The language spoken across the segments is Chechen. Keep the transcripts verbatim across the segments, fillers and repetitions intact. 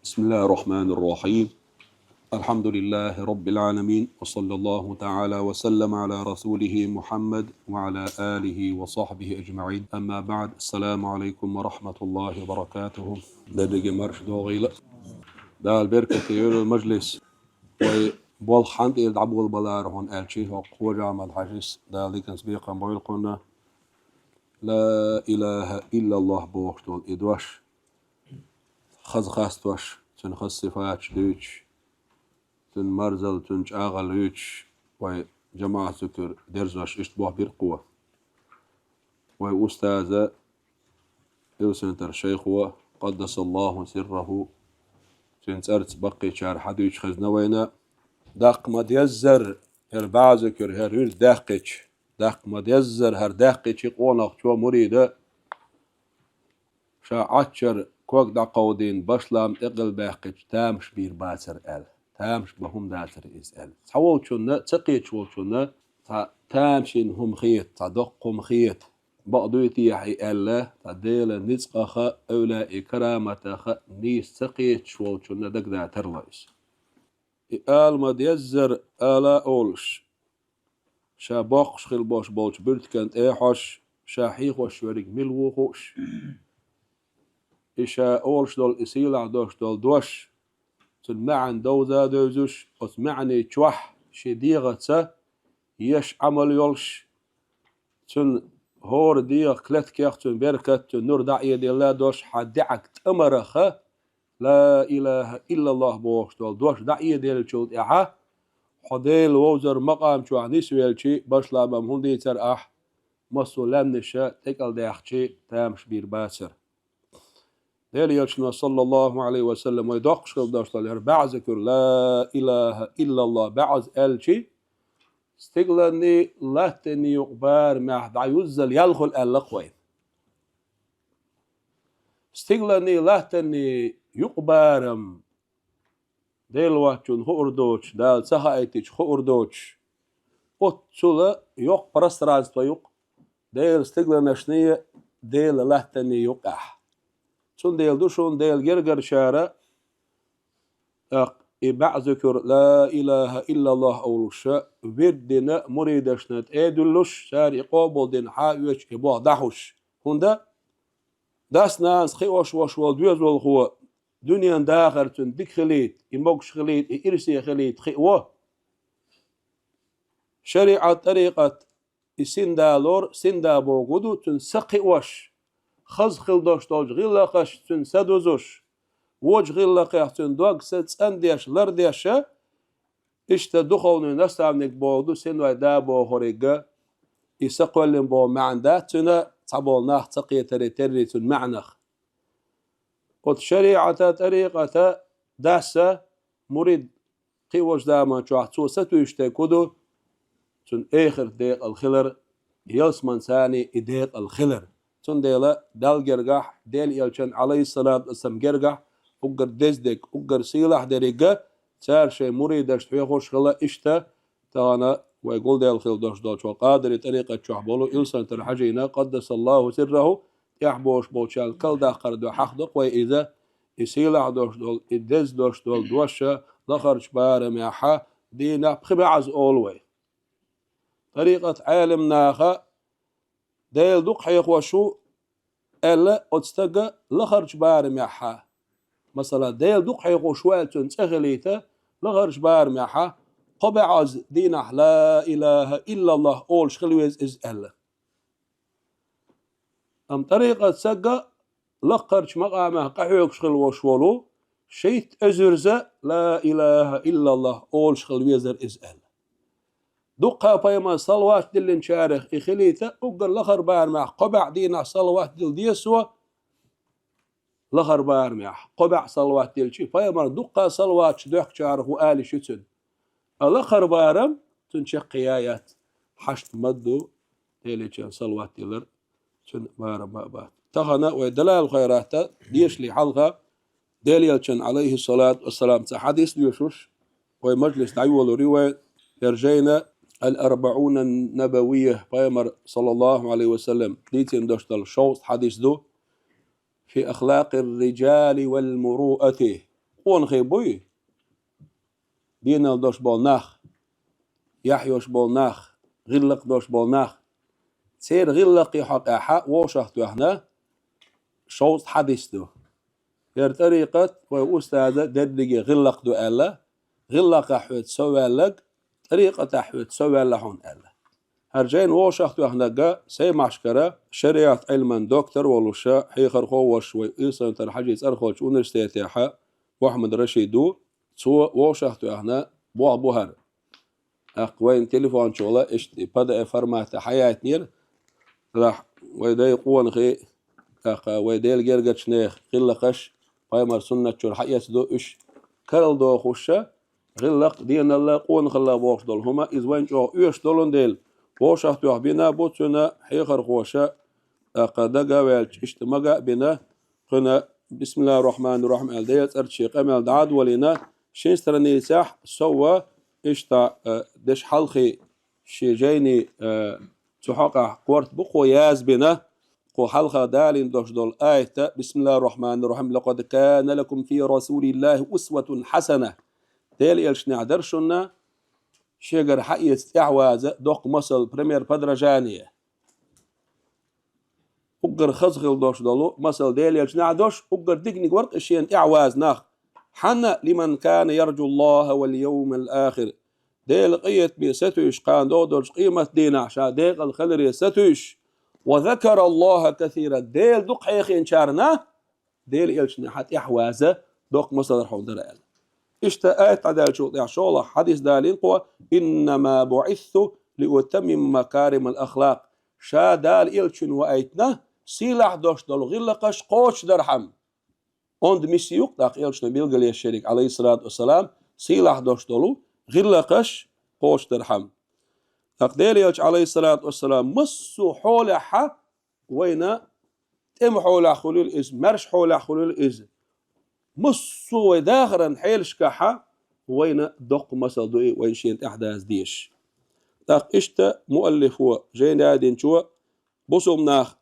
بسم الله الرحمن الرحيم. الحمد لله رب العالمين، وصلى الله تعالى وسلم على رسوله محمد وعلى آله وصحبه أجمعين. أما بعد، السلام عليكم ورحمة الله وبركاته. Дерриге марш догӀийла. Дала беркате йойла мажлис. Вай болх хьан тӀера дӀаболабалара хьона аьлча, хӀокху Хожа-Ахьмад-Хьаьжас, Дала диканца бекхам бойла кхунна, لا إله إلا الله бохуш долу и дош, хаза хестош, цуьнан хаза сифаташ дуьйцуш, цуьнан марзалла, цуьнан чӀагӀалла дуьйцуш, вай жамаӀат зуькар дерзош иштта бохбира кхо. Вай устаза Илсхан-Юьртара шайхо, къаддасаллаху сирраху, цуьнан цӀарца баккхийчара хьадуьйцуш хезна вайна. Даккха ма-деззара хӀара бӀозза куьра, хӀара вирд даьккхича, даккха ма-деззара хӀара даьккхича къонахчо, мурида, ша Ӏаччара ког дӀакховдийна, башлам тӀекъелла баьккхича, тамаш бийр бацара аьлла. Тамаш бан хӀума дацара иза аьлла. Цхьаволчунна, ца кхеташ волчунна, цхьа тамашийна хӀума хета, цхьа доккха хӀума хета. Бакъ дуй техьа и аьлла, цхьа Делан ницкъаха, эвлаяи караматаха нийса ца кхеташ волчунна дагадатар ло иза. И ала ма-деззара ала а олуш, ша боккхуш хила бош болчу буьртиган тӀе а хьош, ша хьехош верг мила ву хууш, и ша олуш долу, и сийлахь долуш долу дош, цуьнан маьӀна довза а девзаш, оцу маьӀнийн чохь шен дегӀаца еш Ӏамал йолуш, цуьнан хӀора дегӀан клеткех цуьнан беркат, цуьнан нур дӀаэделла долуш, хьан даьӀахкан тӀамараха لا إله إلا الله бохуш долу дош дӀаэделлачул тӀаьхьа, хьо Делан вовзар макъам чохь нисвелчи, башламам хӀун дийцара ахь, массо а лаьмнаша тӀекӀалдаьхчи, тамаш бийр бацара. Делан Элчано, саллаллаху Ӏалайхи ва саллам, вай доккхуш хила дош долу хӀара бӀозза куьра, لا إله إلا الله, бӀозза аьлчи, стигланний, латтанний юкъа барамехь дӀаюззал ял хуьлу аьлла-кх вайна. Стигланний, латтанний юкъа барам, Дела воцчунна хуур доцуш, Дала ца хаийтича хуур доцуш, оццула йоккха пространство ю-кх Делан стигланашний, Делан латтанний юкъахь. Цундела ду шуна Делан гергарчара, тӀаккха и бӀозза куьра لا إله إلا الله олуша, вирд дина муридашна тӀе а дуьллуш, цара и къобалдина хьан а оьцуш, и болх дӀахьуш. ХӀунда? Дас-нанас кхиош вош волу доьзалхо, дуьненан дахар цуьнан дика хилийта, и могуш хилийта, и ирсе хилийта кхиаво. ШариӀат, тӀарикъат, и синда лор, синда бохург ду, цуьнан са кхиош, хаза хила дош долчу гӀиллакхаш цуьнан са дузуш, вочу гӀиллакхех цуьнан дог, са цӀандеш, лардеш, иштта духовный наставник бохург ду, синой да бохург, и са кхоьллина боху маьӀна дац цуьнан, цхьаболу нах ца кхетаре терри цуьнан маьӀнах. Оцу шариӀата, тӀарикъата дас а, мурид кхиочу заман чохь цо сатуьйсуш дерг хӀун ду? Цуьнан эхарт декъала хилар, ялсаманца и декъала хилар. Цундела Далла гергахь, Делан Элчан, Ӏалайхиссалату вассалам, гергахь уггар деза дерг, уггар сийлахь дерг а, цара шайн муридашна хьоьхуш хила иштта, тахана вай гулделла хила дош долчу Къадири тӀарикъат чохь болу Илсхан-Юьртара Хьаьжина, къаддасаллаху сирраху, тӀехь бохуш болчарна калдаккхар ду, хьахдо-кх вай иза, и сийлахь дош долу, и деза дош долу дош а лахарчу барамехь, дийнахь пхи бӀозза олу вай. ТӀарикъат Ӏелам наха Дела дукха хьехош ву аьлла оцу стага лахарчу барамехь. Масала, Дела дукха хьехош ву аьлла цуьнан цӀе хилийта, лахарчу барамехь кхо бӀозза дийнахь لا إله إلا الله олуш хила веза иза аьлла. Амма тӀарикъат стага лакхарчу макъамехь къахьоьгуш хила вош волу, шийтта эзарза لا إله إلا الله олуш хила везара иза аьлла. Дуккха пайхамар салават диллинчарех и хилийта, уггар лахара барамехь кхо бӀе дийнахь салават дилла деза цо, лахара барамехь кхо бӀе салават дилчи, пайхамар дуккха салаваташ доьхкучарах ву ала йиш ю цуьнан. А лахара барам цуьнан чаккхе яц, хьашт ма ду, Делан Элчанна салават дилар цуьнан барам ма а бац. Тахана вай далайл хайратта дешале хьалха, Делан Элчанна, Ӏалайхиссалату вассалам, цхьа хьадис доьшуш, вай мажлис дӀайолур ю вай, хӀара жайна Ал-Арбаъуна ан-Набавийя, пайхамар, саллаллаху Ӏалайхи ва саллам, дийцина дош долу шовзткъа хьадис ду, في أخلاق الرجال والمروءة. къонахий буй, денал долуш болу нах, яхь йолуш болу нах, гӀиллакх долуш болу нах. Церан гӀиллакхе хьокъехь вовшахтоьхна шовзткъа хьадис ду. ХӀара тӀарикъат вайн устаза дерриге гӀиллакх ду аьлла, гӀиллакхехь хьоьца со ваьлларг, тӀарикъатехь хьоьца со ваьлла хьуна аьлла. ХӀара жайна вовшахтоьхнарг Саймахьашкара шариат Ӏилман доктор волуша, хьехархо волуш вай Илсхан-Юьртара Хьажин цӀархочу университетехь Мухьаммад Рашид ву, цо вовшахтоьхна болх бу хӀара. ТӀаккха вайна телефончухула иштта П Д Ф форматехь хьаяйтинера, делахь вай дай къонахий, тӀаккха вай Делан гергарчу нехан гӀиллакхаш, пайхамар суннат чуьра хьаэцна ду уьш, карладохуша, гӀиллакх, деналла, къонахалла бохуш долу хӀума, иза вайна чӀогӀа оьшуш долун дела, вовшахтоьхна бина бу цуьнан хьехархоша, тӀаккха дага а ваьлча, иштта мага а бина, кхуьнан «Бисмиллахир-рахманир-рахим» аьлла, Делан цӀарца шен къамел дӀа а долийна, шина страницехь сов а, иштта, а, дешхьалхе шен жайни, а, цу хьокъехь корта бу кхо язбина, кхо хьалха далийна долуш долу аят: «Бисмиллахир-рахманир-рахим. Лакъад кана лакум фи расулиллахи усватун хьасана». Делан элчанехь дара шуна шегара хьаэца тӀаьхьаваза доккха масал, пример подражания. Уггар хаза хила долуш долу масал Делан элчанехь долуш, уггар диканиг вара-кх и шена тӀаьхьаваза нах. Хьанна? «Лиман кана яржуллаха вал йовмал ахир». Делан къинхетаме сатуьйсуш, кхана догӀу долчу къематдийнахь ша декъала хиларе сатуьйсуш. «Ва закараллаха касира». Дела дукха хьехийнчарна Делан элчанехь тӀаьхьаваза доккха масал хьуна дара аьлла. Иштта аят дӀадаьллачул тӀаьхьа шолгӀа хьадис далийна кхо: «Иннама буъисту лиутаммима макаримал ахлакъ». Ша Дала элчанна ваийтина, сийлахь долуш долу гӀиллакхаш кхочушдархьама. Онда миссия ю-кх тӀаккха элчано билгалъеш ерг, Ӏалайхиссалату вассалам, сийлахь долуш долу гӀиллакхаш кхочушдархьама. ТӀаккха Делан элча, Ӏалайхиссалату вассалам, массо а хьолехьа вайна, тӀеман хьолехь хуьлийла иза, маьрша хьолехь хуьлийла иза, массо а вай дахаран хьелашкахьа вайна доккха масал ду и, вайна шена тӀаьхьадаза дезаш. ТӀаккха иштта муаллифо, жайна яздинчо, бусулба нах,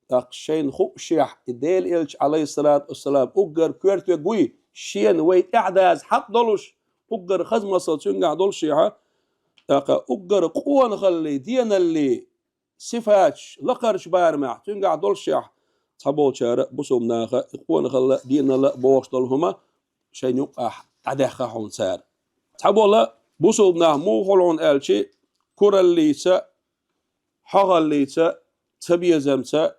тӀаккха шайна хуушшехь, и Делан элча, Ӏалайхиссалату вассалам, уггар коьртаниг вуй, шена вай тӀаьхьадаза хьакъ долуш, уггар хаза масал цуьнгахь долушехьа, тӀаккха уггар къонахаллий, деналлий, сифаташ лакхарчу барамехь цуьнгахь долушехь, цхьаболчара бусулба наха и къонахалла, деналла бохуш долу хӀума шайна юккъахь дӀадаьхна хьуна цара. Цхьаболу бусулба нах муха хуьлу хьуна аьлчи, кураллица, хьогӀаллица, цабезамца,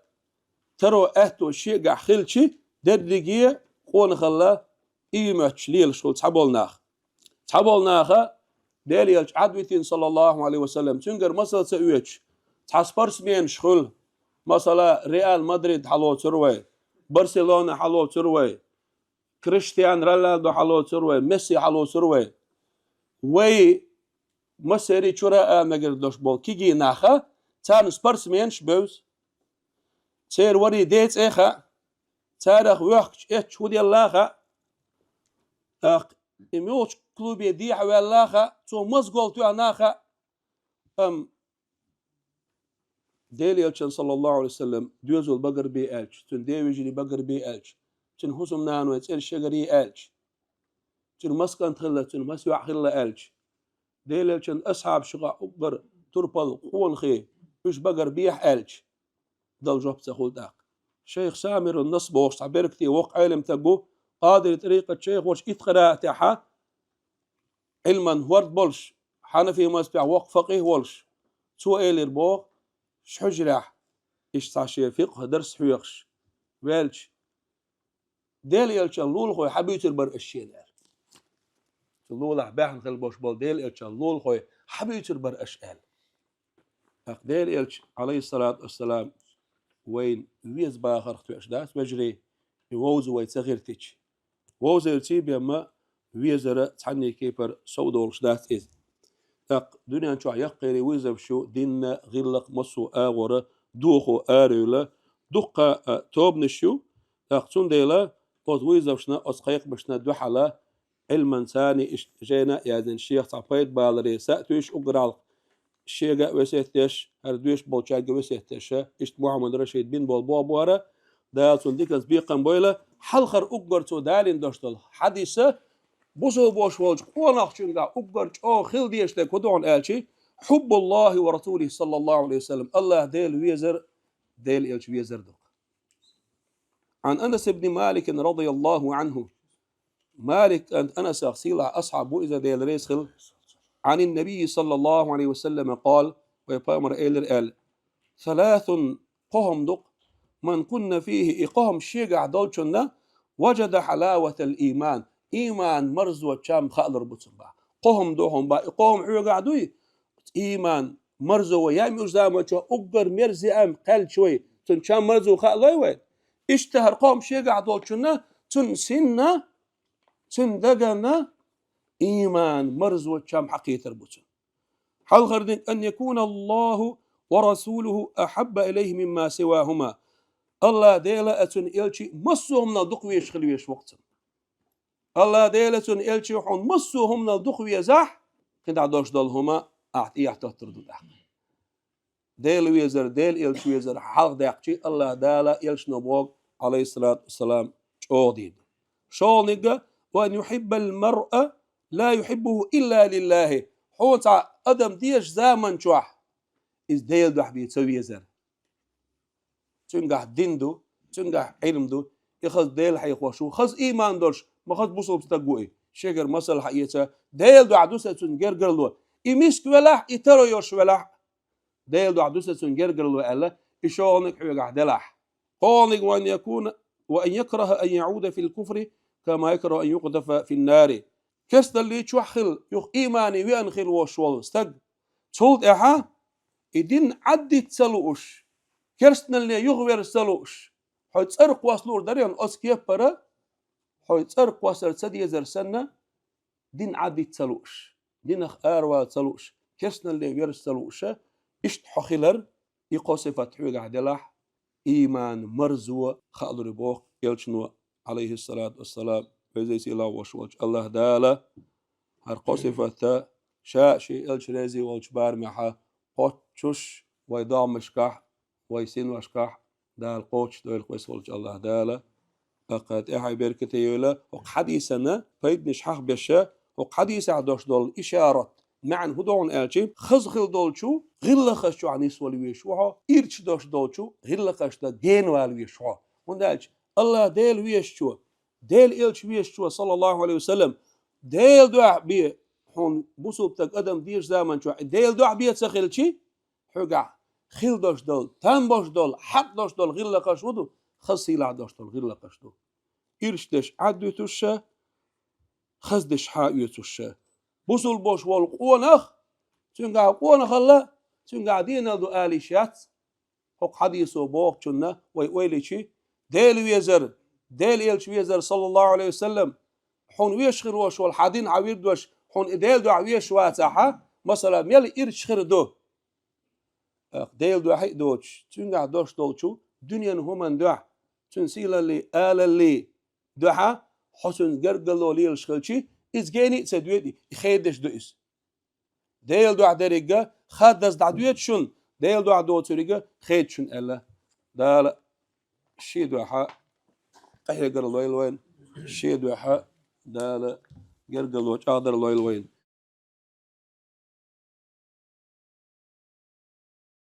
таро аьтто шегахь хилчи, дерриге къонахалла иймачу лелаш хуьлу цхьаболу нах. Цхьаболу наха Делан элча Ӏад витина, саллаллаху Ӏалайхи ва саллам, цуьнгара масал ца оьцуш, цхьа спортсменаш хуьлу, масала, Реал Мадрид хьалоцур вай, Барселона хьалоцур вай, Криштиану Роналду хьалоцур вай, Месси хьалоцур вай. Вай массерий чура а мегар долуш болу кегий наха, царна спортсменаш бевза. Церан варий ден цӀе хаьа, царах воьхкачу эцча хӀун делла хаьа, тӀаккха и муьлхачу клубе дехьаваьлла хаьа, цо маза гол тоьхна хаьа. Амма Делан элчан, саллаллаху Ӏалайхи ва саллам, доьзал багарбе аьлча, цуьнан девежарий багарбе аьлча, цуьнан хӀусамнаной цӀераш ягарий аьлча, цуьнан маса кӀант хилла, цуьнан маса йоӀ хилла аьлча, Делан элчан асхьабашкахь уггар турпал къонахий, уьш багарбехьа аьлча, дала жоп ца хуьлу тӀаккха. Шайх Самирун Нас бохуш цхьа беркате воккха Ӏелам стаг ву, Къадири тӀарикъат шайх волуш, итт къираатехьа Ӏилман хӀорд болуш, Хьанафи мазхабехь воккха факъихӀ волуш, цо элира боху, ши хьуьжарехь, иштта цхьа шен фикъхӀ дарс хьоьхуш ваьлча, Делан элчан лулахой хьан буьйцур бара аш шена аьлла. Цу лулахь баьхна хила болуш болу Делан элчан лулахой хьан буьйцур бара аш аьлла. ТӀаккха Делан элча, Ӏалайхиссалату вассалам, вайна веза бахарх тоьаш дац, вежарий, и вовза вай ца гӀиртича. Вовзерций бен ма везара цхьанний кепара сов долуш дац иза. ТӀаккха дуьнен чохь яккхийрий вызовш ю, динна, гӀиллакх массо а агӀора, дохо араюьйла, дуккха а тобанаш ю, тӀаккха цундела оцу вызовшна, оцу кхайкхамашна дуьхьала Ӏилманца а иштта жайна а яздина, шех цхьа пайда баларе сатуьйсуш уггар хьалха шега а весет деш, хӀара доьшуш болчаьрга а весет деш, иштта Мухьаммад Рашид бина болу болх бу хӀара, Дала цунна диканца бекхам бойла, хьалхара уггар цо далийна дош долу хьадис, бусалба волчу къонахчуьнгахь уггар чӀогӀа хила дезаш дерг хӀун ду аьлча, хьуббуллахӀи ва расулихӀи саллаллахӀу Ӏалайхи ва саллам, АллахӀ Дела везар, Дела элча везар ду. Ӏан Анас ибн Малик радияллахӀу Ӏанху, Малик кӀант Анасах, сийлахь асхьаб ву иза, Дела реза хила, Ӏанин набийи саллаллахӀу Ӏалайхи ва саллама къала, вай пайхамара элира аьлла: «Саласун, кхо хӀума ду-кх, ман кунна фихӀи, и кхо хӀума шегахь долчунна, важада хьалаватал ийман, ийман марзо чам хаалур бу цунна», бах. Кхо хӀума ду хьуна, бах, и кхо хӀума хьоьгахь дуй, ийман марзо вай яьмма уьш заманчохь уггар мерза яьм кхаьллачу вай, цуьнан чам марзо хаалой вай? Иштта хӀара кхо хӀума шегахь долчунна, цуьнан синна, цуьнан даганна ийман марзо чам хьакхетар бу цунна. Хьалхарниг: «Ан якуна Аллаху ва расулуху ахьабба илайхи мимма сивахума». АллахӀ Дела а, цуьнан элчий массо а хӀуманал дукха везаш хила везаш ву-кх цунна. АллахӀ Дела а, цуьнан элчий хьуна массо а хӀуманал дукха везахь, кхин дӀа долуш долу хӀума ахь тӀехьа тоттур ду тӀаккха. Дела везар, Дела элча везар хьалха даьккхича, АллахӀ Дала элчано боху, Ӏалайхиссалату вассалам, чӀогӀа дийр ду. ШолгӀаниг: «Ва ан юхьиббал маръа ла юхьиббуху илла лиллахӀи». Хьуна цхьа адам дезачу заманчохь иза Делан дуьхьа бен ца везар. Цуьнгахь дин ду, цуьнгахь Ӏилма ду, и хаза Дела хьехош ву, хаза ийман долуш, ма хаза бусалба стаг ву и. Шегара масал хьаэца, Делан дуьхьа ду сан цуьнан гергарло. И миска велахь, и таро йолуш велахь, Делан дуьхьа ду сан цуьнан гергарло аьлла, и шолгӀаниг хьоьгахь делахь. КхоалгӀаниг: «Ва ан якуна, ва ан якрахӀа ан яӀуда фил куфри, кама якрахӀу ан юкъзафа фин нари». Керстаналли чохь хила, юха иймане веана хила волуш волу стаг. Цул тӀаьхьа и дин Ӏаддита ца лууш, керстаналле юхаверза ца лууш, хьо цӀарах кхосса луур дарий хьуна оцу кеппара, хьо цӀарах кхоссар ца дезар санна, дин Ӏаддита ца лууш, динах аравала ца лууш, керстаналле верза ца лууша, иштта хьо хилар, и кхо сифат хьоьгахь делахь, ийман марзо хаалур бу боху элчано, Ӏалайхиссалату вассалам, везачу сийлахь волчу АллахӀ Дала хӀара кхо сифат а ша а, шен элча реза волчу барамехь кхоччуш вай догӀмашкахь, вай синошкахь Дала кхочушдойла веза волчу АллахӀ Дала. ТӀаккха тӀаьхье беркате йойла, хӀокху хьадисана пайданаш хьахабеша, хӀокху хьадисехь долуш долу ишарат, маьӀна хӀун ду хьуна аьлча, хаза хила долчу гӀиллакхаш чохь нисвала везаш ву хьо, ирча долуш долчу гӀиллакхашна генавала везаш ву хьо. ХӀунда аьлча АллахӀ Дела везачо, Дела элча везачо, саллаллахӀу Ӏалайхи ва саллам, Делан дуьхьа бен хьуна бусалба стаг адам дезачу заманчохь Делан дуьхьа бен ца хилча, хьоьгахь хила долуш долу, там болуш долу, хьакъ долуш долу гӀиллакхаш хӀун ду, хаза сийлахь долуш долу гӀиллакхаш ду. Ирча дерш Ӏадвуьтуш а, хаза дерш хьаоьцуш а. Бусалба волуш волу къонах, цуьнгахь къонахалла, цуьнгахь денал ду ала йиш яц. ХӀокху хьадисо бохучунна вай ойла йича, Дела везар, Дела элча везар, саллаллахӀу Ӏалайхи ва саллам, хьуна везаш хила волуш волу хьан дин, хьан вирдаш, хьуна и Делан дуьхьа везаш вацахь, масала, мел ирча хир ду? ТӀаккха Делан дуьхьа а доцуш, цуьнгахь долуш долчу дуьненан хӀуманан дуьхьа, цуьнан сийлаллий, алаллий дуьхьа хьо цуьнца гергарло лелаш хилча, иза гений а ца доьду, и хедаш ду иза. Делан дуьхьа дерриг а хаддаза дӀадоьду шуна, Делан дуьхьа доцург а хеда шуна аьлла. Дала шен дуьхьа къахьегар лойла вайна, шен дуьхьа Дала гергарло чӀагӀдар лойла вайна.